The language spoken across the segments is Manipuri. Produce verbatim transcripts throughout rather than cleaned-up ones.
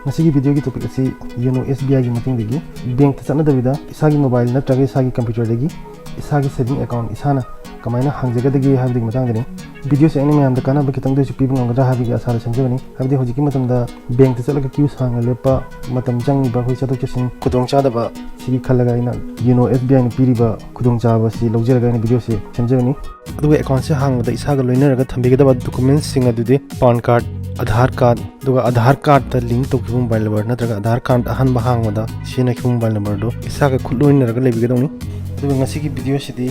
ꯉꯁꯤꯒꯤ ꯚꯤꯗꯤꯑꯣꯒꯤ ꯇꯣꯄꯤꯛ ꯑꯁꯤ ꯌꯣꯅꯣ ꯑꯦꯁ ꯕꯤ ꯑꯥꯏꯒꯤ ꯃꯇꯦꯡꯗꯒꯤ ꯕꯦꯡꯛꯇ ꯆꯠꯅꯗꯕꯤꯗ ꯏꯁꯥꯒꯤ ꯃꯣꯕꯥꯏꯜ ꯅꯠꯇ꯭ꯔꯒ ꯏꯁꯥꯒꯤ ꯀꯝꯄ꯭ꯌꯨꯇꯔꯗꯒꯤ ꯏꯁꯥꯒꯤ ꯁꯦꯚꯤꯡ ꯑꯦꯀꯥꯎꯟ ꯏꯁꯥꯅ ꯀꯃꯥꯏꯅ ꯍꯥꯡꯖꯒꯗꯒꯦ ꯍꯥꯏꯕꯗꯨꯒꯤ ꯃꯇꯥꯡꯗꯅꯤ꯫ ꯚꯤꯗꯤꯑꯣꯁꯦ ꯑꯩꯅ ꯃꯌꯥꯝꯗ ꯀꯥꯟꯅꯕ ꯈꯤꯇꯪꯗ ꯑꯣꯏꯁꯨ ꯄꯤꯕ ꯉꯝꯒꯗ꯭ꯔꯥ ꯍꯥꯏꯕꯒꯤ ꯑꯁꯥꯗ ꯁꯦꯝꯖꯕꯅꯤ꯫ ꯍꯥꯏꯕꯗꯤ ꯍꯧꯖꯤꯛꯀꯤ ꯃꯇꯝꯗ ꯕꯦꯡꯛꯇ ꯆꯠꯂꯒ ꯀ꯭ꯌꯨ ꯁꯥꯡꯅ ꯂꯦꯞꯄ, ꯃꯇꯝ ꯆꯪꯉꯤꯕ, ꯑꯩꯈꯣꯏ ꯆꯠꯊꯣꯛ ꯆꯠꯁꯤꯟ ꯈꯨꯗꯣꯡꯆꯥꯗꯕ ꯁꯤꯒꯤ ꯈꯜꯂꯒ ꯑꯩꯅ ꯌꯣꯅꯣ ꯑꯦꯁ ꯕꯤ ꯑꯥꯏꯅ ꯄꯤꯔꯤꯕ ꯈꯨꯗꯣꯡꯆꯥꯕ ꯑꯁꯤ ꯂꯧꯖꯔꯒ ꯑꯩꯅ ꯚꯤꯗꯤꯑꯣꯁꯦ ꯁꯦꯝꯖꯕꯅꯤ꯫ ꯑꯗꯨꯒ ꯑꯦꯀꯥꯎꯟꯁꯦ ꯍꯥꯡꯕꯗ ꯏꯁꯥꯒ ꯂꯣꯏꯅꯔꯒ ꯊꯝꯕꯤꯒꯗꯕ ꯗꯣꯀꯨꯃꯦꯟꯁꯁꯤꯡ ꯑꯗꯨꯗꯤ ꯄꯥꯟ ꯀꯥꯔꯗ, ꯑꯙꯥꯔ ꯀꯥꯔꯗ, ꯑꯗꯨꯒ ꯑꯙꯥꯔ ꯀꯥꯔꯗꯇ ꯂꯤꯡ ꯇꯧꯈꯤꯕ ꯃꯣꯕꯥꯏꯜ ꯅꯝꯕꯔ ꯅꯠꯇ꯭ꯔꯒ ꯑꯙꯥꯔ ꯀꯥꯔꯗ ꯑꯍꯥꯟꯕ ꯍꯥꯡꯕꯗ ꯁꯤꯖꯤꯟꯅꯈꯤꯕ ꯃꯣꯕꯥꯏꯜ ꯅꯝꯕꯔꯗꯨ ꯏꯁꯥꯒ ꯈꯨꯠ ꯂꯣꯏꯅꯔꯒ ꯂꯩꯕꯤꯒꯗꯧꯅꯤ꯫ ꯑꯗꯨꯒ ꯉꯁꯤꯒꯤ ꯚꯤꯗꯤꯑꯣꯁꯤꯗꯤ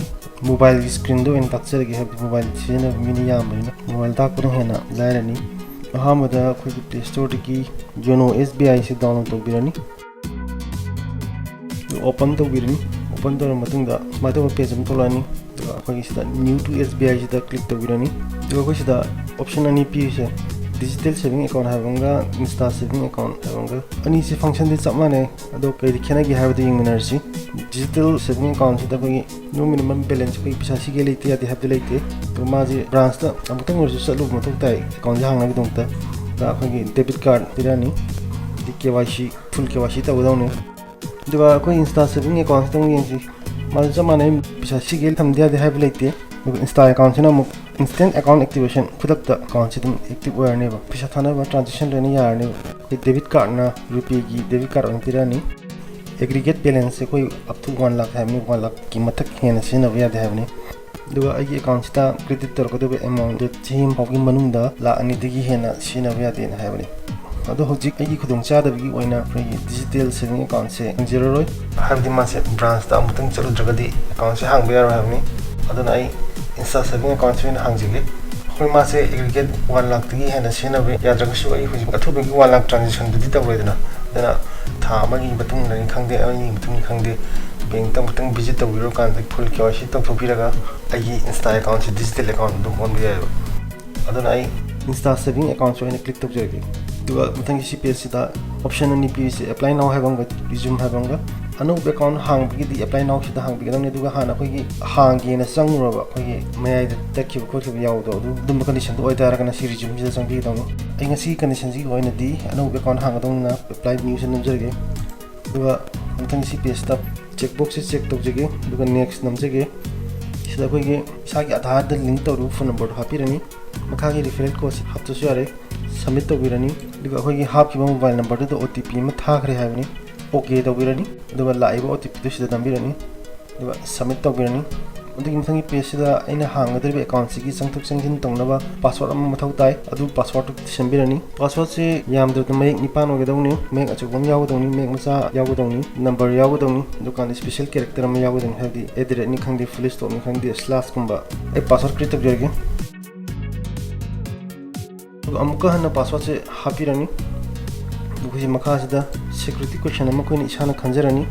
ꯃꯣꯕꯥꯏꯜꯒꯤ ꯁ꯭ꯀ꯭ꯔꯤꯟꯗ ꯑꯣꯏꯅ ꯇꯥꯛꯆꯔꯒꯦ, ꯍꯥꯏꯕꯗꯤ ꯃꯣꯕꯥꯏꯜ ꯁꯤꯖꯤꯟꯅꯕ ꯃꯤꯅ ꯌꯥꯝꯕꯅꯤꯅ ꯃꯣꯕꯥꯏꯜ ꯇꯥꯛꯄꯅ ꯍꯦꯟꯅ ꯂꯥꯏꯔꯅꯤ꯫ ꯑꯍꯥꯟꯕꯗ ꯑꯩꯈꯣꯏꯒꯤ ꯄ꯭ꯂꯦ ꯁ꯭ꯇꯣꯔꯗꯒꯤ ꯌꯣꯅꯣ ꯑꯦꯁ ꯕꯤ ꯑꯥꯏꯁꯤ ꯗꯥꯎꯟꯂꯣꯗ ꯇꯧꯕꯤꯔꯅꯤ꯫ ꯑꯗꯨ ꯑꯣꯄꯟ ꯇꯧꯕꯤꯔꯅꯤ꯫ ꯑꯣꯄꯟ ꯇꯧꯔꯕ ꯃꯇꯨꯡꯗ ꯁꯨꯃꯥꯏꯅ ꯇꯧꯕ ꯄꯦꯖ ꯑꯃ ꯊꯣꯛꯂꯛꯑꯅꯤ꯫ ꯑꯗꯨꯒ ꯑꯩꯈꯣꯏꯒꯤ ꯁꯤꯗ ꯅ꯭ꯌꯨ ꯇꯨ ꯑꯦꯁ ꯕꯤ ꯑꯥꯏꯁꯤꯗ ꯀ꯭ꯂꯤꯛ ꯇꯧꯕꯤꯔꯅꯤ꯫ ꯑꯗꯨꯒ ꯑꯩꯈꯣꯏ ꯁꯤꯗ ꯑꯣꯞꯁꯟ ꯑꯅꯤ ꯄꯤꯔꯤꯁꯦ, ꯗꯤꯖꯤꯇꯦꯜ ꯁꯦꯚꯤꯡ ꯑꯦꯀꯥꯎꯟ ꯍꯥꯏꯕ ꯑꯃꯒ ꯏꯟꯁꯇꯥ ꯁꯦꯚꯤꯡ ꯑꯦꯀꯥꯎꯟ ꯍꯥꯏꯕ ꯑꯃꯒ꯫ ꯑꯅꯤꯁꯦ ꯐꯪꯁꯟꯗꯤ ꯆꯞ ꯃꯥꯟꯅꯩ, ꯑꯗꯣ ꯀꯩꯗ ꯈꯦꯠꯅꯒꯦ ꯍꯥꯏꯕꯗꯨ ꯌꯦꯡꯃꯤꯟꯅꯔꯁꯤ꯫ ꯗꯤꯖꯤꯇꯦꯜ ꯁꯦꯚꯤꯡ ꯑꯦꯀꯥꯎꯟꯁꯤꯗ ꯑꯩꯈꯣꯏꯒꯤ ꯅꯣ ꯃꯤꯅꯤꯃꯝ ꯕꯦꯂꯦꯟꯁ, ꯑꯩꯈꯣꯏ ꯄꯩꯁꯥ ꯁꯤꯒꯦ ꯂꯩꯇꯦ ꯌꯥꯗꯦ ꯍꯥꯏꯕꯗꯤ ꯂꯩꯇꯦ꯫ ꯑꯗꯨꯒ ꯃꯥꯁꯦ ꯕ꯭ꯔꯥꯟꯁꯇ ꯑꯃꯨꯛꯇꯪ ꯑꯣꯏꯔꯁꯨ ꯆꯠꯂꯨꯕ ꯃꯊꯧ ꯇꯥꯏ ꯑꯦꯀꯥꯎꯟꯁꯦ ꯍꯥꯡꯅꯕꯒꯤꯗꯃꯛꯇ꯫ ꯑꯗ ꯑꯩꯈꯣꯏꯒꯤ ꯗꯦꯕꯤꯠ ꯀꯥꯔꯗ ꯄꯤꯔꯛꯑꯅꯤ, ꯑꯗꯩ ꯀꯦ ꯋꯥꯏ ꯁꯤ, ꯐꯨꯜ ꯀꯦ ꯋꯥꯏ ꯁꯤ ꯇꯧꯒꯗꯧꯅꯤ꯫ ꯑꯗꯨꯒ ꯑꯩꯈꯣꯏ ꯏꯟꯁꯇꯥ ꯁꯦꯚꯤꯡ ꯑꯦꯀꯥꯎꯟꯁꯤꯗ ꯑꯃꯨꯛ ꯌꯦꯡꯁꯤ꯫ ꯃꯥꯁꯨ ꯆꯞ ꯃꯥꯟꯅꯩ, ꯄꯩꯁꯥ ꯁꯤꯒꯦ ꯊꯝꯗ ꯌꯥꯗꯦ ꯍꯥꯏꯕ ꯂꯩꯇꯦ꯫ ꯑꯗꯨꯒ ꯏꯟꯁꯇꯥ ꯑꯦꯀꯥꯎꯟꯁꯤꯅ ꯑꯃꯨꯛ ꯏꯟꯁꯇꯦꯟ ꯑꯦꯀꯥꯎꯟ ꯑꯦꯛꯇꯤꯚꯦꯁꯟ, ꯈꯨꯗꯛꯇ ꯑꯦꯀꯥꯎꯟꯁꯤ ꯑꯗꯨꯝ ꯑꯦꯛꯇꯤꯚ ꯑꯣꯏꯔꯅꯦꯕ, ꯄꯩꯁꯥ ꯊꯥꯅꯕ ꯇ꯭ꯔꯥꯟꯖꯦꯛꯁꯟ ꯂꯣꯏꯅ ꯌꯥꯔꯅꯦꯕ꯫ ꯑꯩꯈꯣꯏ ꯗꯦꯕꯤꯠ ꯀꯥꯔꯗꯅ ꯔꯨꯄꯦꯒꯤ ꯗꯦꯕꯤꯠ ꯀꯥꯔꯗ ꯑꯣꯏꯅ ꯄꯤꯔꯛꯑꯅꯤ꯫ ꯑꯦꯒ꯭ꯔꯤꯒꯦꯠ ꯕꯦꯂꯦꯟꯁꯁꯦ ꯑꯩꯈꯣꯏ ꯑꯞ ꯇꯨ ꯋꯥꯟ ꯂꯥꯛ ꯍꯥꯏꯕꯅꯤ, ꯋꯥꯟ ꯂꯥꯛꯀꯤ ꯃꯊꯛ ꯍꯦꯟꯅ ꯁꯤꯖꯤꯟꯅꯕ ꯌꯥꯗꯦ ꯍꯥꯏꯕꯅꯤ꯫ ꯑꯗꯨꯒ ꯑꯩꯒꯤ ꯑꯦꯀꯥꯎꯟꯁꯤꯗ ꯀ꯭ꯔꯦꯗꯤꯠ ꯇꯧꯔꯛꯀꯗꯧꯕ ꯑꯦꯃꯥꯎꯟꯗꯣ ꯆꯍꯤ ꯑꯃ ꯐꯥꯎꯒꯤ ꯃꯅꯨꯡꯗ ꯂꯥꯛ ꯑꯅꯤꯗꯒꯤ ꯍꯦꯟꯅ ꯁꯤꯖꯤꯟꯅꯕ ꯌꯥꯗꯦꯅ ꯍꯥꯏꯕꯅꯤ꯫ ꯑꯗꯣ ꯍꯧꯖꯤꯛ ꯑꯩꯒꯤ ꯈꯨꯗꯣꯡꯆꯥꯗꯕꯒꯤ ꯑꯣꯏꯅ ꯑꯩꯈꯣꯏꯒꯤ ꯗꯤꯖꯤꯇꯦꯜ ꯁꯦꯚꯤꯡ ꯑꯦꯀꯥꯎꯟꯁꯦ ꯍꯥꯡꯖꯔꯔꯣꯏ, ꯍꯥꯏꯕꯗꯤ ꯃꯥꯁꯦ ꯕ꯭ꯔꯥꯟꯁꯇ ꯑꯃꯨꯛꯇꯪ ꯆꯠꯂꯨꯗ꯭ꯔꯒꯗꯤ ꯑꯦꯀꯥꯎꯟꯁꯦ ꯍꯥꯡꯕ ꯌꯥꯔꯣꯏ ꯍꯥꯏꯕꯅꯤ꯫ ꯑꯗꯨꯅ ꯑꯩ ꯏꯟꯁꯇꯥ ꯁꯦꯚꯤꯡ ꯑꯦꯀꯥꯎꯟꯁꯦ ꯑꯣꯏꯅ ꯍꯥꯡꯖꯒꯦ꯫ ꯑꯩꯈꯣꯏ ꯃꯥꯁꯦ ꯑꯦꯒ꯭ꯔꯤꯒꯦꯠ ꯋꯥꯟ ꯂꯥꯛꯇꯒꯤ ꯍꯦꯟꯅ ꯁꯤꯖꯤꯟꯅꯕ ꯌꯥꯗ꯭ꯔꯒꯁꯨ ꯑꯩ ꯍꯧꯖꯤꯛ ꯑꯊꯨꯕꯒꯤ ꯋꯥꯟ ꯂꯥꯛ ꯇ꯭ꯔꯥꯟꯖꯦꯛꯁꯟꯗꯨꯗꯤ ꯇꯧꯔꯣꯏꯗꯅ꯫ ꯑꯗꯨꯅ ꯊꯥ ꯑꯃꯒꯤ ꯃꯇꯨꯡꯗꯅꯤ ꯈꯪꯗꯦ, ꯑꯅꯤꯒꯤ ꯃꯇꯨꯡꯅꯤ ꯈꯪꯗꯦ, ꯕꯦꯡꯛꯇ ꯑꯃꯨꯛꯇꯪ ꯚꯤꯖꯤꯠ ꯇꯧꯕꯤꯔꯀꯥꯟꯗ ꯐꯨꯜ ꯀꯦ ꯋꯥꯏ ꯁꯤ ꯇꯧꯊꯣꯛꯄꯤꯔꯒ ꯑꯩꯒꯤ ꯏꯟꯁꯇꯥ ꯑꯦꯀꯥꯎꯟꯁꯦ ꯗꯤꯖꯤꯇꯦꯜ ꯑꯦꯀꯥꯎꯟ ꯑꯗꯨꯝ ꯑꯣꯟꯕ ꯌꯥꯏꯑꯕ꯫ ꯑꯗꯨꯅ ꯑꯩ ꯏꯟꯁꯇꯥ ꯁꯦꯚꯤꯡ ꯑꯦꯀꯥꯎꯟꯁꯦ ꯑꯣꯏꯅ ꯀ꯭ꯂꯤꯛ ꯇꯧꯖꯔꯒꯦ꯫ ꯑꯗꯨꯒ ꯃꯊꯪꯒꯤ ꯁꯤ ꯄꯦꯖꯁꯤꯗ ꯑꯣꯞꯁꯟ ꯑꯅꯤ ꯄꯤꯔꯤꯁꯦ, ꯑꯦꯄ꯭ꯂꯥꯏ ꯅꯥꯎ ꯍꯥꯏꯕ ꯑꯃꯒ ꯔꯤꯖ꯭ꯌꯨꯝ ꯍꯥꯏꯕ ꯑꯃꯒ꯫ ꯑꯅꯧꯕ ꯑꯦꯀꯥꯎꯟ ꯍꯥꯡꯕꯒꯤꯗꯤ Apply Now ꯁꯤꯗ ꯍꯥꯡꯕꯤꯒꯗꯕꯅꯤ꯫ ꯑꯗꯨꯒ ꯍꯥꯟꯅ ꯑꯩꯈꯣꯏꯒꯤ ꯍꯥꯡꯒꯦꯅ ꯆꯪꯉꯨꯔꯕ, ꯑꯩꯈꯣꯏꯒꯤ ꯃꯌꯥꯏꯗ ꯇꯠꯈꯤꯕ ꯈꯣꯠꯈꯤꯕ ꯌꯥꯎꯕꯗꯣ, ꯑꯗꯨ ꯑꯗꯨꯝꯕ ꯀꯟꯗꯤꯁꯟꯗꯣ ꯑꯣꯏꯇꯥꯔꯒꯅ ꯁꯤ Resume ꯁꯤꯗ ꯆꯪꯕꯤꯒꯗꯕꯅꯤ꯫ ꯑꯩ ꯉꯁꯤꯒꯤ ꯀꯟꯗꯤꯁꯟꯁꯤꯒꯤ ꯑꯣꯏꯅꯗꯤ ꯑꯅꯧꯕ ꯑꯦꯀꯥꯎꯟ ꯍꯥꯡꯒꯗꯧꯅꯤꯅ Apply New ꯁꯤꯗ ꯅꯝꯖꯔꯒꯦ꯫ ꯑꯗꯨꯒ ꯃꯊꯪ ꯁꯤ ꯄꯦꯖꯇ ꯆꯦꯛ ꯕꯣꯛꯁꯁꯦ ꯆꯦꯛ ꯇꯧꯖꯒꯦ, ꯑꯗꯨꯒ Next ꯅꯝꯖꯒꯦ꯫ ꯁꯤꯗ ꯑꯩꯈꯣꯏꯒꯤ ꯏꯁꯥꯒꯤ ꯑꯥꯙꯥꯔꯗ ꯂꯤꯡ ꯇꯧꯔꯤꯕ ꯐꯣꯟ ꯅꯝꯕꯔꯗꯣ ꯍꯥꯞꯄꯤꯔꯅꯤ꯫ ꯃꯈꯥꯒꯤ referral code ꯁꯤ ꯍꯥꯞꯇ꯭ꯔꯁꯨ ꯌꯥꯔꯦ, submit ꯇꯧꯕꯤꯔꯅꯤ꯫ ꯑꯗꯨꯒ ꯑꯩꯈꯣꯏꯒꯤ ꯍꯥꯞꯈꯤꯕ ꯃꯣꯕꯥꯏꯜ ꯅꯝꯕꯔꯗꯨꯗ O T P ꯑꯃ ꯊꯥꯈ꯭ꯔꯦ ꯍꯥꯏꯕꯅꯤ, OK ꯇꯧꯕꯤꯔꯅꯤ꯫ ꯑꯗꯨꯒ ꯂꯥꯛꯏꯕ O T P ꯗꯨ ꯁꯤꯗ ꯅꯝꯕꯤꯔꯅꯤ, ꯑꯗꯨꯒ submit ꯇꯧꯕꯤꯔꯅꯤ꯫ ꯑꯗꯨꯒꯤ ꯃꯊꯪꯒꯤ ꯄꯦꯖꯁꯤꯗ ꯑꯩꯅ ꯍꯥꯡꯒꯗꯧꯔꯤꯕ ꯑꯦꯀꯥꯎꯟꯁꯤꯒꯤ ꯆꯪꯊꯣꯛ ꯆꯪꯁꯤꯟ ꯇꯧꯅꯕ ꯄꯥꯁꯋꯥꯔꯗ ꯑꯃ ꯃꯊꯧ ꯇꯥꯏ꯫ ꯑꯗꯨ ꯄꯥꯁꯋꯥꯔꯗꯇꯨ ꯁꯦꯝꯕꯤꯔꯅꯤ꯫ ꯄꯥꯁꯋꯥꯔꯗꯁꯤ ꯌꯥꯝꯗ꯭ꯔꯕꯗ ꯃꯌꯦꯛ ꯅꯤꯄꯥꯟ ꯑꯣꯏꯒꯗꯧꯅꯤ꯫ ꯃꯌꯦꯛ ꯑꯆꯧꯕ ꯑꯃ ꯌꯥꯎꯒꯗꯧꯅꯤ, ꯃꯌꯦꯛ ꯃꯆꯥ ꯌꯥꯎꯒꯗꯧꯅꯤ, ꯅꯝꯕꯔ ꯌꯥꯎꯒꯗꯧꯅꯤ, ꯑꯗꯨꯀꯥꯟꯗ special character ꯑꯃ ꯌꯥꯎꯒꯗꯧꯅꯤ, ꯍꯥꯏꯕꯗꯤ at the rate ꯅꯤ ꯈꯪꯗꯦ, full stop ꯅꯤ ꯈꯪꯗꯦ, slash ꯀꯨꯝꯕ꯫ ꯑꯩ ꯄꯥꯁꯋꯥꯔꯗ create ꯇꯧꯖꯔꯒꯦ꯫ ꯑꯗꯨꯒ ꯑꯃꯨꯛꯀ ꯍꯟꯅ ꯄꯥꯁꯋꯥꯔꯗꯁꯦ ꯍꯥꯞꯄꯤꯔꯅꯤ꯫ ꯑꯗꯨꯒ ꯍꯧꯖꯤꯛ ꯃꯈꯥꯁꯤꯗ security question ꯑꯃ ꯑꯩꯈꯣꯏꯅ ꯏꯁꯥꯅ ꯈꯟꯖꯔꯅꯤ꯫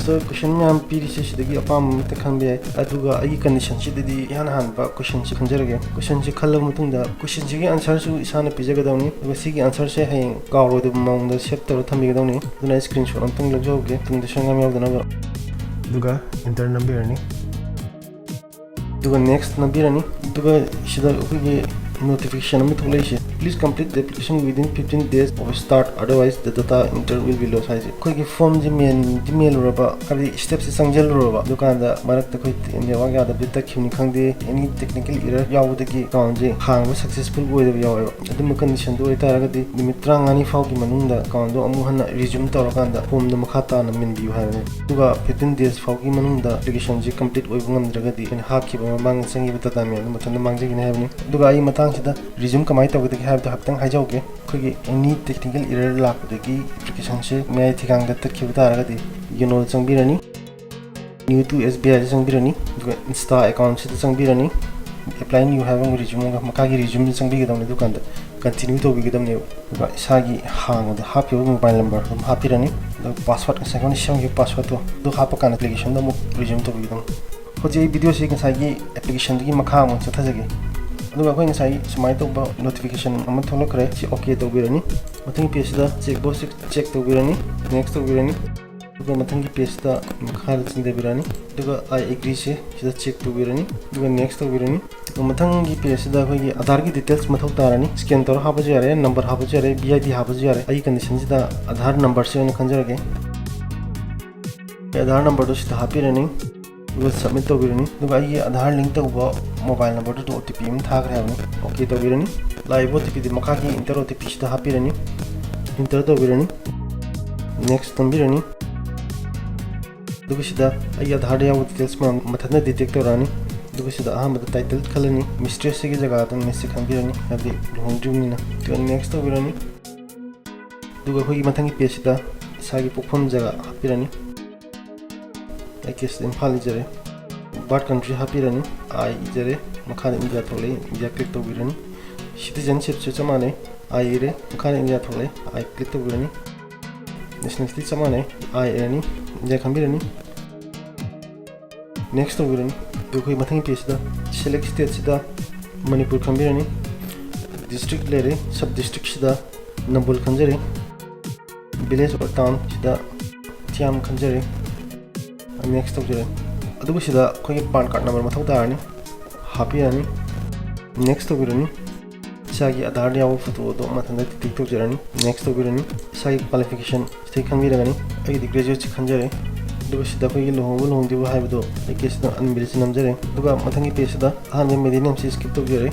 ꯁꯤꯗ question ꯃꯌꯥꯝ ꯄꯤꯔꯤꯁꯦ ꯁꯤꯗꯒꯤ ꯑꯄꯥꯝꯕ ꯑꯃꯠꯇ ꯈꯟꯕ ꯌꯥꯏ꯫ ꯑꯗꯨꯒ ꯑꯩꯒꯤ ꯀꯟꯗꯤꯁꯟꯁꯤꯗꯗꯤ ꯏꯍꯥꯟ ꯍꯥꯟꯕ questionꯁꯦ ꯈꯟꯖꯔꯒꯦ꯫ Questionꯁꯦ ꯈꯜꯂꯕ ꯃꯇꯨꯡꯗ questionꯁꯤꯒꯤ answerꯁꯨ ꯏꯁꯥꯅ ꯄꯤꯖꯒꯗꯕꯅꯤ꯫ ꯑꯗꯨꯒ ꯁꯤꯒꯤ answerꯁꯦ ꯍꯌꯦꯡ ꯀꯥꯎꯔꯣꯏꯗꯕ ꯃꯑꯣꯡꯗ save ꯇꯧꯔ ꯊꯝꯕꯤꯒꯗꯕꯅꯤ꯫ ꯑꯗꯨꯅ ꯑꯩ screenshot ꯑꯝꯇꯪ ꯂꯧꯖꯍꯧꯒꯦ, ꯇꯨꯡꯗ ꯁꯣꯏꯉꯥꯝ ꯌꯥꯎꯗꯅꯕ꯫ ꯑꯗꯨꯒ enter ꯅꯝꯕꯤꯔꯅꯤ꯫ ꯑꯗꯨꯒ next ꯅꯝꯕꯤꯔꯅꯤ꯫ ꯑꯗꯨꯒ ꯁꯤꯗ ꯑꯩꯈꯣꯏꯒꯤ notification ꯑꯃ ꯊꯣꯛꯂꯛꯏꯁꯦ, "Please complete the application within fifteen days of start, otherwise the data enter will be lost" ꯍꯥꯏꯁꯦ꯫ ꯑꯩꯈꯣꯏꯒꯤ formꯁꯦ ꯃꯦꯟꯗꯤ ꯃꯦꯜꯂꯨꯔꯕ, ꯍꯥꯏꯕꯗꯤ stepꯁꯦ ꯆꯪꯁꯤꯜꯂꯨꯔꯕ, ꯑꯗꯨꯀꯥꯟꯗ ꯃꯔꯛꯇ ꯑꯩꯈꯣꯏ network ꯌꯥꯗꯕꯗꯤ ꯇꯠꯈꯤꯕꯅꯤ ꯈꯪꯗꯦ, any technical error ꯌꯥꯎꯕꯗꯒꯤ accountꯁꯦ ꯍꯥꯡꯕ successful ꯑꯣꯏꯗꯕ ꯌꯥꯎꯋꯦꯕ꯫ ꯑꯗꯨꯝꯕ conditionꯗꯨ ꯑꯣꯏꯇꯥꯔꯒꯗꯤ ꯅꯨꯃꯤꯠ ꯇꯔꯥꯃꯉꯥꯅꯤ ꯐꯥꯎꯒꯤ ꯃꯅꯨꯡꯗ accountꯗꯣ ꯑꯃꯨꯛ ꯍꯟꯅ resume ꯇꯧꯔꯀꯥꯟꯗ formꯗꯣ ꯃꯈꯥ ꯇꯥꯅ ꯃꯦꯟꯕꯤꯌꯨ ꯍꯥꯏꯕꯅꯤ꯫ ꯑꯗꯨꯒ fifteen days ꯐꯥꯎꯒꯤ ꯃꯅꯨꯡꯗ applicationꯁꯦ complete ꯑꯣꯏꯕ ꯉꯝꯗ꯭ꯔꯒꯗꯤ ꯑꯩꯈꯣꯏꯅ ꯍꯥꯞꯈꯤꯕ ꯃꯃꯥꯡꯗ ꯆꯪꯈꯤꯕ data ꯃꯌꯥꯝꯗꯣ ꯃꯊꯟꯇ ꯃꯥꯡꯖꯒꯤꯅꯤ ꯍꯥꯏꯕꯅꯤ꯫ ꯑꯗꯨꯒ ꯑꯩ ꯃꯇꯥꯡꯁꯤꯗ resume ꯀꯃꯥꯏꯅ ꯇꯧꯒꯗꯒꯦ ꯍꯥꯏꯕꯗꯣ ꯍꯥꯏꯐꯦꯠꯇꯪ ꯍꯥꯏꯖꯍꯧꯒꯦ꯫ ꯑꯩꯈꯣꯏꯒꯤ any technical error ꯂꯥꯛꯄꯗꯒꯤ applicationꯁꯦ ꯃꯌꯥꯏ ꯊꯤꯒꯥꯡꯗ ꯇꯠꯈꯤꯕ ꯇꯥꯔꯒꯗꯤ Genioꯗ ꯆꯪꯕꯤꯔꯅꯤ, New to S B Iꯗ ꯆꯪꯕꯤꯔꯅꯤ, ꯑꯗꯨꯒ Insta accountꯁꯤꯗ ꯆꯪꯕꯤꯔꯅꯤ꯫ Apply New ꯍꯥꯏꯕ ꯑꯃ resume ꯑꯃꯒ ꯃꯈꯥꯒꯤ resumeꯗ ꯆꯪꯕꯤꯒꯗꯕꯅꯤ, ꯑꯗꯨꯀꯥꯟꯗ continue ꯇꯧꯕꯤꯒꯗꯕꯅꯦꯕ꯫ ꯑꯗꯨꯒ ꯏꯁꯥꯒꯤ ꯍꯥꯡꯕꯗ ꯍꯥꯞꯈꯤꯕ mobile number ꯑꯗꯨꯝ ꯍꯥꯞꯄꯤꯔꯅꯤ꯫ ꯑꯗꯨꯒ password, ꯉꯁꯥꯏ ꯑꯩꯈꯣꯏꯅ ꯁꯦꯝꯈꯤꯕ passwordꯇꯣ ꯑꯗꯨ ꯍꯥꯞꯄ ꯀꯥꯟꯗ applicationꯗ ꯑꯃꯨꯛ resume ꯇꯧꯕꯤꯒꯗꯕꯅꯤ꯫ ꯍꯧꯖꯤꯛ ꯑꯩ videoꯁꯤ ꯉꯁꯥꯏꯒꯤ applicationꯗꯨꯒꯤ ꯃꯈꯥ ꯑꯃꯨꯛ ꯆꯠꯊꯖꯒꯦ꯫ ꯑꯗꯨꯒ ꯑꯩꯈꯣꯏ ꯉꯁꯥꯏ ꯁꯨꯃꯥꯏꯅ ꯇꯧꯕ notification ꯑꯃ ꯊꯣꯛꯂꯛꯈ꯭ꯔꯦ, ꯁꯤ OK ꯇꯧꯕꯤꯔꯅꯤ꯫ ꯃꯊꯪꯒꯤ pageꯁꯤꯗ check boxꯁꯤ check ꯇꯧꯕꯤꯔꯅꯤ, next ꯇꯧꯕꯤꯔꯅꯤ꯫ ꯑꯗꯨꯒ ꯃꯊꯪꯒꯤ pageꯁꯤꯗ ꯃꯈꯥꯗ ꯆꯤꯡꯊꯕꯤꯔꯅꯤ꯫ ꯑꯗꯨꯒ "I agree"ꯁꯦ ꯁꯤꯗ check ꯇꯧꯕꯤꯔꯅꯤ꯫ ꯑꯗꯨꯒ next ꯇꯧꯕꯤꯔꯅꯤ꯫ ꯑꯗꯨꯒ ꯃꯊꯪꯒꯤ pageꯁꯤꯗ ꯑꯩꯈꯣꯏꯒꯤ Aadhaarꯒꯤ details ꯃꯊꯧ ꯇꯥꯔꯅꯤ꯫ Scan ꯇꯧꯔ ꯍꯥꯞꯄꯁꯨ ꯌꯥꯔꯦ, number ꯍꯥꯞꯄꯁꯨ ꯌꯥꯔꯦ, V I D ꯍꯥꯞꯄꯁꯨ ꯌꯥꯔꯦ꯫ ꯑꯩꯒꯤ conditionꯁꯤꯗ Aadhaar numberꯁꯦ ꯑꯣꯏꯅ ꯈꯟꯖꯔꯒꯦ꯫ Aadhaar numberꯗꯣ ꯁꯤꯗ ꯍꯥꯞꯄꯤꯔꯅꯤ꯫ ꯑꯗꯨꯒ submit ꯇꯧꯕꯤꯔꯅꯤ꯫ ꯑꯗꯨꯒ ꯑꯩꯒꯤ Aadhaar link ꯇꯧꯕ mobile numberꯗꯨꯗ O T P ꯑꯃ ꯊꯥꯈ꯭ꯔꯦ ꯍꯥꯏꯕꯅꯤ꯫ OK ꯇꯧꯕꯤꯔꯅꯤ꯫ ꯂꯥꯛꯏꯕ O T Pꯗꯤ ꯃꯈꯥꯒꯤ enter O T Pꯁꯤꯗ ꯍꯥꯞꯄꯤꯔꯅꯤ꯫ Enter ꯇꯧꯕꯤꯔꯅꯤ꯫ Next ꯅꯝꯕꯤꯔꯅꯤ꯫ ꯑꯗꯨꯒ ꯁꯤꯗ ꯑꯩꯒꯤ Aadhaarꯗ ꯌꯥꯎꯕ details ꯃꯌꯥꯝ ꯃꯊꯟꯇ detect ꯇꯧꯔꯛꯑꯅꯤ꯫ ꯑꯗꯨꯒ ꯁꯤꯗ ꯑꯍꯥꯟꯕꯗ title ꯈꯜꯂꯅꯤ꯫ Mistressꯁꯤꯒꯤ ꯖꯒꯥꯗ Missꯁꯦ ꯈꯟꯕꯤꯔꯅꯤ, ꯍꯥꯏꯕꯗꯤ ꯂꯨꯍꯣꯡꯗ꯭ꯔꯤꯕꯅꯤꯅ꯫ ꯑꯗꯨꯒ next ꯇꯧꯕꯤꯔꯅꯤ꯫ ꯑꯗꯨꯒ ꯑꯩꯈꯣꯏꯒꯤ ꯃꯊꯪꯒꯤ pageꯁꯤꯗ ꯏꯁꯥꯒꯤ ꯄꯣꯛꯐꯝ ꯖꯒꯥ ꯍꯥꯞꯄꯤꯔꯅꯤ꯫ ꯑꯩ caseꯇ ꯏꯝꯐꯥꯜ ꯏꯖꯔꯦ꯫ Birth country ꯍꯥꯞꯄꯤꯔꯅꯤ꯫ I ꯏꯖꯔꯦ꯫ ꯃꯈꯥꯗ India ꯊꯣꯛꯂꯛꯏ꯫ India click ꯇꯧꯕꯤꯔꯅꯤ꯫ Citizenshipꯁꯨ ꯆꯞ ꯃꯥꯟꯅꯩ꯫ I ꯏꯔꯦ꯫ ꯃꯈꯥꯗ India ꯊꯣꯛꯂꯛꯏ꯫ I click ꯇꯧꯕꯤꯔꯅꯤ꯫ Nationality ꯆꯞ ꯃꯥꯟꯅꯩ꯫ I ꯏꯔꯅꯤ꯫ India ꯈꯟꯕꯤꯔꯅꯤ꯫ Next ꯇꯧꯕꯤꯔꯅꯤ꯫ ꯑꯗꯨ ꯑꯩꯈꯣꯏ ꯃꯊꯪꯒꯤ pageꯁꯤꯗ select stateꯁꯤꯗ ꯃꯅꯤꯄꯨꯔ ꯈꯟꯕꯤꯔꯅꯤ꯫ District ꯂꯩꯔꯦ, sub districtꯁꯤꯗ Nambol ꯈꯟꯖꯔꯦ꯫ Village or townꯁꯤꯗ Thiyam ꯈꯟꯖꯔꯦ꯫ Next ꯇꯧꯖꯔꯦ꯫ ꯑꯗꯨꯒ ꯁꯤꯗ ꯑꯩꯈꯣꯏꯒꯤ PAN card number ꯃꯊꯧ ꯇꯥꯔꯅꯤ, ꯍꯥꯞꯄꯤꯔꯅꯤ꯫ Next ꯇꯧꯕꯤꯔꯅꯤ꯫ ꯏꯁꯥꯒꯤ Aadhaarꯗ ꯌꯥꯎꯕ photoꯗꯣ ꯃꯊꯟꯇ detect ꯇꯧꯖꯔꯅꯤ꯫ Next ꯇꯧꯕꯤꯔꯅꯤ꯫ ꯏꯁꯥꯒꯤ qualification ꯁꯤꯗꯩ ꯈꯟꯕꯤꯔꯒꯅꯤ꯫ ꯑꯩꯒꯤꯗꯤ graduateꯁꯤ ꯈꯟꯖꯔꯦ꯫ ꯑꯗꯨꯒ ꯁꯤꯗ ꯑꯩꯈꯣꯏꯒꯤ ꯂꯨꯍꯣꯡꯕ ꯂꯨꯍꯣꯡꯗ꯭ꯔꯤꯕ ꯍꯥꯏꯕꯗꯣ ꯑꯩ caseꯁꯤꯗ unmarriedꯁꯤ ꯅꯝꯖꯔꯦ꯫ ꯑꯗꯨꯒ ꯃꯊꯪꯒꯤ pageꯁꯤꯗ ꯑꯍꯥꯟꯕ middle nameꯁꯤ skip ꯇꯧꯖꯔꯦ꯫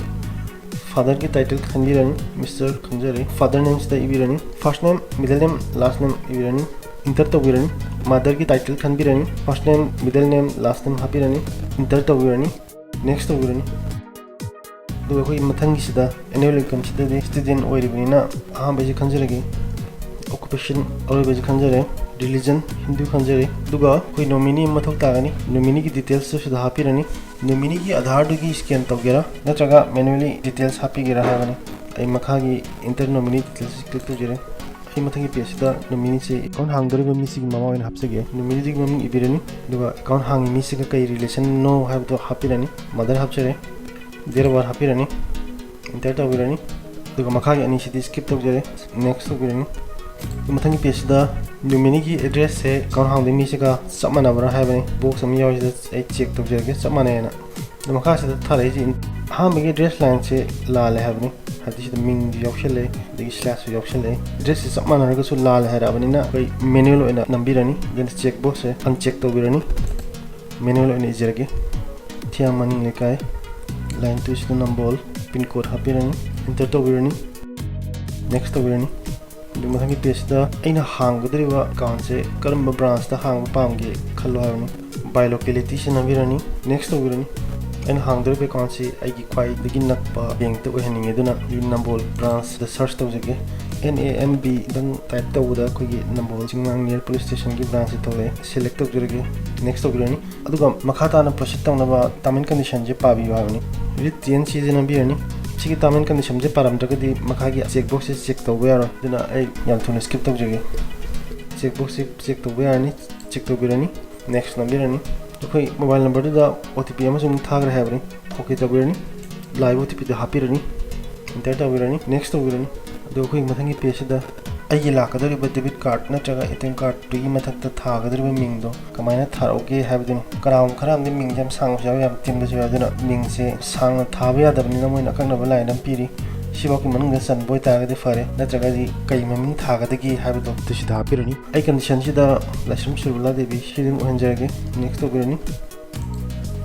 Fatherꯒꯤ title ꯈꯟꯕꯤꯔꯅꯤ, Mister ꯈꯟꯖꯔꯦ꯫ Father nameꯁꯤꯗ ꯏꯕꯤꯔꯅꯤ꯫ First name, middle name, last name ꯏꯕꯤꯔꯅꯤ꯫ Enter ꯇꯧꯕꯤꯔꯅꯤ꯫ Motherꯒꯤ title ꯈꯟꯕꯤꯔꯅꯤ꯫ First name, middle name, last name ꯍꯥꯞꯄꯤꯔꯅꯤ꯫ Enter ꯇꯧꯕꯤꯔꯅꯤ꯫ Next ꯇꯧꯕꯤꯔꯅꯤ꯫ ꯑꯗꯨꯒ ꯑꯩꯈꯣꯏꯒꯤ ꯃꯊꯪꯒꯤꯁꯤꯗ annual incomeꯁꯤꯗꯗꯤ student ꯑꯣꯏꯔꯤꯕꯅꯤꯅ ꯑꯍꯥꯟꯕꯁꯤ ꯈꯟꯖꯔꯒꯦ꯫ Occupation ꯑꯔꯣꯏꯕꯁꯤ ꯈꯟꯖꯔꯦ꯫ Religion Hindu ꯈꯟꯖꯔꯦ꯫ ꯑꯗꯨꯒ ꯑꯩꯈꯣꯏ nominee ꯑꯃ ꯃꯊꯧ ꯇꯥꯒꯅꯤ꯫ Nomineeꯒꯤ detailsꯇꯨ ꯁꯤꯗ ꯍꯥꯞꯄꯤꯔꯅꯤ꯫ Nomineeꯒꯤ Aadhaarꯗꯨꯒꯤ scan ꯇꯧꯒꯦꯔꯥ ꯅꯠꯇ꯭ꯔꯒ manually details ꯍꯥꯞꯄꯤꯒꯦꯔꯥ ꯍꯥꯏꯕꯅꯤ꯫ ꯑꯩ ꯃꯈꯥꯒꯤ enter nominee details click ꯇꯧꯖꯔꯦ꯫ ꯑꯩ ꯃꯊꯪꯒꯤ pageꯁꯤꯗ nomineeꯁꯤ account ꯍꯥꯡꯗꯧꯔꯤꯕ ꯃꯤꯁꯤꯒꯤ ꯃꯃꯥ ꯑꯣꯏꯅ ꯍꯥꯞꯆꯒꯦ꯫ Nomineeꯁꯤꯒꯤ ꯃꯃꯤꯡ ꯏꯕꯤꯔꯅꯤ꯫ ꯑꯗꯨꯒ account ꯍꯥꯡꯉꯤ ꯃꯤꯁꯤꯒ ꯀꯩ relationꯅꯣ ꯍꯥꯏꯕꯗꯣ ꯍꯥꯞꯄꯤꯔꯅꯤ꯫ Mother ꯍꯥꯞꯆꯔꯦ꯫ Date of birth ꯍꯥꯞꯄꯤꯔꯅꯤ꯫ Enter ꯇꯧꯕꯤꯔꯅꯤ꯫ ꯑꯗꯨꯒ ꯃꯈꯥꯒꯤ ꯑꯅꯤꯁꯤꯗꯤ skip ꯇꯧꯖꯔꯦ꯫ Next ꯇꯧꯕꯤꯔꯅꯤ꯫ ꯃꯊꯪꯒꯤ pageꯁꯤꯗ nominee-ꯒꯤ address-ꯁꯦ account ꯍꯥꯡꯗꯣꯏ ꯃꯤꯁꯤꯒ ꯆꯞ ꯃꯥꯟꯅꯕ꯭ꯔꯥ ꯍꯥꯏꯕꯅꯤ꯫ Box ꯑꯃ ꯌꯥꯎꯔꯤꯁꯤꯗ ꯑꯩ check ꯇꯧꯖꯔꯒꯦ, ꯆꯞ ꯃꯥꯟꯅꯩꯅ꯫ ꯑꯗꯣ ꯃꯈꯥꯁꯤꯗ ꯊꯥꯔꯛꯏꯁꯤ ꯑꯍꯥꯟꯕꯒꯤ address line-ꯁꯦ ꯂꯥꯜꯂꯦ ꯍꯥꯏꯕꯅꯤ, ꯍꯥꯏꯕꯗꯤ ꯁꯤꯗ ꯃꯤꯡꯁꯨ ꯌꯥꯎꯁꯜꯂꯦ, ꯑꯗꯒꯤ slash-ꯁꯨ ꯌꯥꯎꯁꯜꯂꯦ꯫ Address-ꯁꯦ ꯆꯞ ꯃꯥꯟꯅꯔꯒꯁꯨ ꯂꯥꯜꯂꯦ ꯍꯥꯏꯔꯛꯑꯕꯅꯤꯅ ꯑꯩꯈꯣꯏ manual ꯑꯣꯏꯅ ꯅꯝꯕꯤꯔꯅꯤ꯫ ꯑꯗꯨꯅ check box-ꯁꯦ uncheck ꯇꯧꯕꯤꯔꯅꯤ, manual ꯑꯣꯏꯅ ꯏꯖꯔꯒꯦ꯫ ꯊꯤꯌꯥꯝ ꯃꯅꯤꯡ ꯂꯩꯀꯥꯏ, line two-ꯁꯤꯗ ꯅꯝꯕꯣꯜ, pin code ꯍꯥꯞꯄꯤꯔꯅꯤ, enter ꯇꯧꯕꯤꯔꯅꯤ, next ꯇꯧꯕꯤꯔꯅꯤ꯫ ꯑꯗꯨ ꯃꯊꯪꯒꯤ pageꯁꯤꯗ ꯑꯩꯅ ꯍꯥꯡꯒꯗꯧꯔꯤꯕ account-ꯁꯦ ꯀꯔꯝꯕ branch-ꯇ ꯍꯥꯡꯕ ꯄꯥꯝꯒꯦ ꯈꯜꯂꯣ ꯍꯥꯏꯕꯅꯤ꯫ By locality-ꯁꯤ ꯅꯝꯕꯤꯔꯅꯤ, next ꯇꯧꯕꯤꯔꯅꯤ꯫ ꯑꯩꯅ ꯍꯥꯡꯗꯧꯔꯤꯕ account-ꯁꯤ ꯑꯩꯒꯤ ꯈ꯭ꯋꯥꯏꯗꯒꯤ ꯅꯛꯄ bank-ꯇ ꯑꯣꯏꯍꯟꯅꯤꯡꯉꯦ, ꯑꯗꯨꯅ ꯑꯩ ꯅꯝꯕꯣꯜ branch-ꯁꯤꯗ search ꯇꯧꯖꯒꯦ꯫ N A M B-ꯗꯪ type ꯇꯧꯕꯗ ꯑꯩꯈꯣꯏꯒꯤ ꯅꯝꯕꯣꯜ ꯆꯤꯡꯃꯥꯡ near police station-ꯒꯤ branch-ꯁꯦ ꯊꯣꯛꯂꯛꯑꯦ, select ꯇꯧꯖꯔꯒꯦ, next ꯇꯧꯕꯤꯔꯅꯤ꯫ ꯑꯗꯨꯒ ꯃꯈꯥ ꯇꯥꯅ proceed ꯇꯧꯅꯕ term and condition-ꯁꯦ ꯄꯥꯕꯤꯌꯨ ꯍꯥꯏꯕꯅꯤ꯫ Read T N C-ꯁꯦ ꯅꯝꯕꯤꯔꯅꯤ꯫ ꯁꯤꯒꯤ term and condition-ꯁꯦ ꯄꯥꯔꯝꯗ꯭ꯔꯒꯗꯤ ꯃꯈꯥꯒꯤ check box-ꯁꯦ check ꯇꯧꯕ ꯌꯥꯔꯣꯏ, ꯑꯗꯨꯅ ꯑꯩ ꯌꯥꯝ ꯊꯨꯅ skip ꯇꯧꯖꯒꯦ꯫ Check box-ꯁꯦ check ꯇꯧꯕ ꯌꯥꯔꯅꯤ, check ꯇꯧꯕꯤꯔꯅꯤ, next ꯅꯝꯕꯤꯔꯅꯤ꯫ ꯑꯩꯈꯣꯏ mobile number-ꯗꯨꯗ O T P ꯑꯃꯁꯨ ꯑꯃꯨꯛ ꯊꯥꯈ꯭ꯔꯦ ꯍꯥꯏꯕꯅꯤ, okay ꯇꯧꯕꯤꯔꯅꯤ꯫ ꯂꯥꯛꯏꯕ O T P-ꯗꯣ ꯍꯥꯞꯄꯤꯔꯅꯤ, enter ꯇꯧꯕꯤꯔꯅꯤ, next ꯇꯧꯕꯤꯔꯅꯤ꯫ ꯑꯗꯣ ꯑꯩꯈꯣꯏ ꯃꯊꯪꯒꯤ pageꯁꯤꯗ ꯑꯩꯒꯤ ꯂꯥꯛꯀꯗꯧꯔꯤꯕ debit card ꯅꯠꯇ꯭ꯔꯒ A T M card-ꯇꯨꯒꯤ ꯃꯊꯛꯇ ꯊꯥꯒꯗꯧꯔꯤꯕ ꯃꯤꯡꯗꯣ ꯀꯃꯥꯏꯅ ꯊꯥꯔꯛꯎꯒꯦ ꯍꯥꯏꯕꯗꯨꯅꯤ꯫ ꯀꯅꯥꯒꯨꯝꯕ ꯈꯔ ꯑꯃꯗꯤ ꯃꯤꯡꯁꯦ ꯌꯥꯝ ꯁꯥꯡꯕꯁꯨ ꯌꯥꯎꯋꯤ, ꯌꯥꯝ ꯇꯦꯟꯕꯁꯨ ꯌꯥꯎꯋꯤ꯫ ꯑꯗꯨꯅ ꯃꯤꯡꯁꯦ ꯁꯥꯡꯅ ꯊꯥꯕ ꯌꯥꯗꯕꯅꯤꯅ ꯃꯣꯏꯅ ꯑꯀꯛꯅꯕ line ꯑꯃ ꯄꯤꯔꯤ, ꯁꯤꯐꯥꯎꯒꯤ ꯃꯅꯨꯡꯗ ꯆꯟꯕ ꯑꯣꯏꯇꯥꯔꯒꯗꯤ ꯐꯔꯦ, ꯅꯠꯇ꯭ꯔꯒꯗꯤ ꯀꯩ ꯃꯃꯤꯡ ꯊꯥꯒꯗꯒꯦ ꯍꯥꯏꯕꯗꯣ ꯑꯗꯨ ꯁꯤꯗ ꯍꯥꯞꯄꯤꯔꯅꯤ꯫ ꯑꯩ condition-ꯁꯤꯗ ꯂꯥꯏꯁ꯭ꯔꯝ ꯁꯨꯔꯃꯤꯂꯥ ꯗꯦꯕꯤ ꯁꯤ ꯑꯗꯨꯝ ꯑꯣꯏꯍꯟꯖꯔꯒꯦ, next ꯇꯧꯕꯤꯔꯅꯤ꯫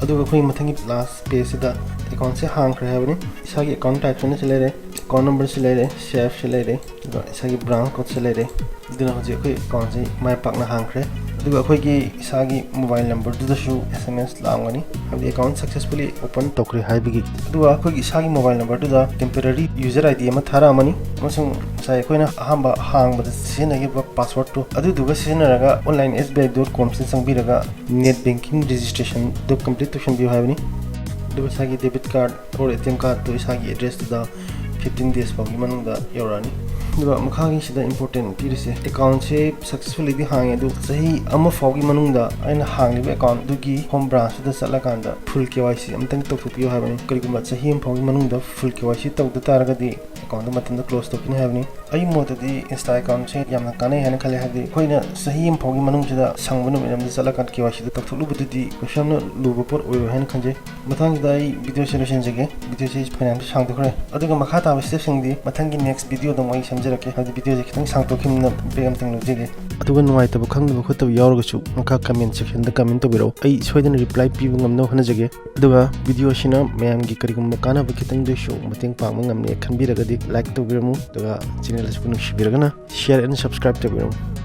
ꯑꯗꯨꯒ ꯑꯩꯈꯣꯏ ꯃꯊꯪꯒꯤ last pageꯁꯤꯗ account-ꯁꯦ ꯍꯥꯡꯈ꯭ꯔꯦ ꯍꯥꯏꯕꯅꯤ꯫ ꯏꯁꯥꯒꯤ account type-ꯁꯤꯅ ꯁꯤ ꯂꯩꯔꯦ, account number-ꯁꯤ ꯂꯩꯔꯦ, C I F-ꯁꯤ ꯂꯩꯔꯦ, ꯑꯗꯨꯒ ꯏꯁꯥꯒꯤ branch code-ꯁꯤ ꯂꯩꯔꯦ꯫ ꯑꯗꯨꯅ ꯍꯧꯖꯤꯛ ꯑꯩꯈꯣꯏ account-ꯁꯤ ꯃꯥꯏ ꯄꯥꯛꯅ ꯍꯥꯡꯈ꯭ꯔꯦ꯫ ꯑꯗꯨꯒ ꯑꯩꯈꯣꯏꯒꯤ ꯏꯁꯥꯒꯤ mobile number-ꯗꯨꯗꯁꯨ S M S ꯂꯥꯛꯑꯝꯒꯅꯤ, ꯍꯥꯏꯕꯗꯤ account successfully open ꯇꯧꯈ꯭ꯔꯦ ꯍꯥꯏꯕꯒꯤ꯫ ꯑꯗꯨꯒ ꯑꯩꯈꯣꯏꯒꯤ ꯏꯁꯥꯒꯤ mobile number-ꯗꯨꯗ temporary user I D ꯑꯃ ꯊꯥꯔꯛꯑꯃꯅꯤ, ꯑꯃꯁꯨꯡ ꯉꯁꯥꯏ ꯑꯩꯈꯣꯏꯅ ꯑꯍꯥꯟꯕ ꯍꯥꯡꯕꯗ ꯁꯤꯖꯤꯟꯅꯈꯤꯕ password-ꯇꯨ ꯑꯗꯨꯗꯨꯒ ꯁꯤꯖꯤꯟꯅꯔꯒ online S B I dot com-ꯁꯤꯗ ꯆꯪꯕꯤꯔꯒ net banking registration-ꯗꯨ complete ꯇꯧꯁꯟꯕꯤꯌꯨ ꯍꯥꯏꯕꯅꯤ꯫ ꯑꯗꯨꯒ ꯏꯁꯥꯒꯤ debit card or A T M card-ꯇꯨ ꯏꯁꯥꯒꯤ address-ꯇꯨꯗ fifteen days ꯐꯥꯎꯒꯤ ꯃꯅꯨꯡꯗ ꯌꯧꯔꯛꯑꯅꯤ꯫ ꯑꯗꯨꯒ ꯃꯈꯥꯒꯤꯁꯤꯗ important ꯄꯤꯔꯤꯁꯦ, account-ꯁꯦ successfully-ꯗꯤ ꯍꯥꯡꯉꯦ, ꯑꯗꯨ ꯆꯍꯤ ꯑꯃ ꯐꯥꯎꯒꯤ ꯃꯅꯨꯡꯗ ꯑꯩꯅ ꯍꯥꯡꯂꯤꯕ account-ꯗꯨꯒꯤ home branch-ꯇꯨꯗ ꯆꯠꯂꯀꯥꯟꯗ full K Y C ꯑꯃꯇꯪ ꯇꯧꯊꯣꯛꯄꯤꯌꯨ ꯍꯥꯏꯕꯅꯤ꯫ ꯀꯔꯤꯒꯨꯝꯕ ꯆꯍꯤ ꯑꯃ ꯐꯥꯎꯒꯤ ꯃꯅꯨꯡꯗ full K Y C ꯇꯧꯗ ꯇꯥꯔꯒꯗꯤ ꯑꯦꯀꯥꯎꯟꯗꯣ ꯃꯇꯝꯗ ꯀ꯭ꯂꯣꯖ ꯇꯧꯈꯤꯅꯤ ꯍꯥꯏꯕꯅꯤ꯫ ꯑꯩꯒꯤ ꯃꯣꯠꯇꯗꯤ ꯏꯟꯁꯇꯥ ꯑꯦꯀꯥꯎꯟꯁꯦ ꯌꯥꯝꯅ ꯀꯥꯟꯅꯩ ꯍꯥꯏꯅ ꯈꯜꯂꯦ꯫ ꯍꯥꯏꯕꯗꯤ ꯑꯩꯈꯣꯏꯅ ꯆꯍꯤ ꯑꯃ ꯐꯥꯎꯒꯤ ꯃꯅꯨꯡꯁꯤꯗ ꯁꯪꯕ ꯅꯨꯃꯤꯠ ꯑꯃꯗ ꯆꯠꯂꯀꯥꯟꯗ ꯀꯦ ꯋꯥꯏ ꯁꯤꯗ ꯇꯧꯊꯣꯛꯂꯨꯕꯗꯨꯗꯤ ꯀꯩꯁꯨ ꯌꯥꯝꯅ ꯂꯨꯕ ꯄꯣꯠ ꯑꯣꯏꯔꯣꯏ ꯍꯥꯏꯅ ꯈꯟꯖꯩ꯫ ꯃꯊꯪꯁꯤꯗ ꯑꯩ ꯚꯤꯗꯤꯑꯣꯁꯦ ꯂꯣꯏꯁꯤꯟꯖꯒꯦ꯫ ꯚꯤꯗꯤꯑꯣꯁꯦ ꯐꯅꯌꯥꯝꯁꯨ ꯁꯥꯡꯗꯣꯛꯈ꯭ꯔꯦ꯫ ꯑꯗꯨꯒ ꯃꯈꯥ ꯇꯥꯕ ꯁ꯭ꯇꯦꯞꯁꯤꯡꯗꯤ ꯃꯊꯪꯒꯤ ꯅꯦꯛꯁ ꯚꯤꯗꯤꯑꯣꯗ ꯑꯃꯨꯛ ꯑꯩ ꯁꯦꯝꯖꯔꯛꯀꯦ꯫ ꯍꯥꯏꯕꯗꯤ ꯚꯤꯗꯤꯑꯣꯁꯦ ꯈꯤꯇꯪ ꯁꯥꯡꯗꯣꯛꯈꯤꯕꯅꯤꯅ ꯕ꯭ꯔꯦꯛ ꯑꯃꯇꯪ ꯂꯧꯖꯒꯦ꯫ ꯑꯗꯨꯒ ꯅꯨꯡꯉꯥꯏꯇꯕ, ꯈꯪꯗꯕ ꯈꯣꯠꯇꯕ ꯌꯥꯎꯔꯒꯁꯨ ꯃꯈꯥ ꯀꯃꯦꯟ ꯁꯦꯛꯁꯟꯗ ꯀꯃꯦꯟ ꯇꯧꯕꯤꯔꯛꯎ꯫ ꯑꯩ ꯁꯣꯏꯗꯅ ꯔꯤꯄ꯭ꯂꯥꯏ ꯄꯤꯕ ꯉꯝꯅꯕ ꯍꯣꯠꯅꯖꯒꯦ꯫ ꯑꯗꯨꯒ ꯚꯤꯗꯤꯑꯣ ꯑꯁꯤꯅ ꯃꯌꯥꯝꯒꯤ ꯀꯔꯤꯒꯨꯝꯕ ꯀꯥꯟꯅꯕ ꯈꯤꯇꯪꯗ ꯑꯣꯏꯁꯨ ꯃꯇꯦꯡ ꯄꯥꯡꯕ ꯉꯝꯃꯦ ꯈꯟꯕꯤꯔꯒꯗꯤ ꯂꯥꯏꯛ ꯇꯧꯕꯤꯔꯝꯃꯨ꯫ ꯑꯗꯨꯒ ꯆꯦꯅꯦꯜ ꯑꯁꯤꯕꯨ ꯅꯨꯡꯁꯤꯕꯤꯔꯒꯅ share and subscribe ꯇꯧꯕꯤꯔꯝꯃꯨ꯫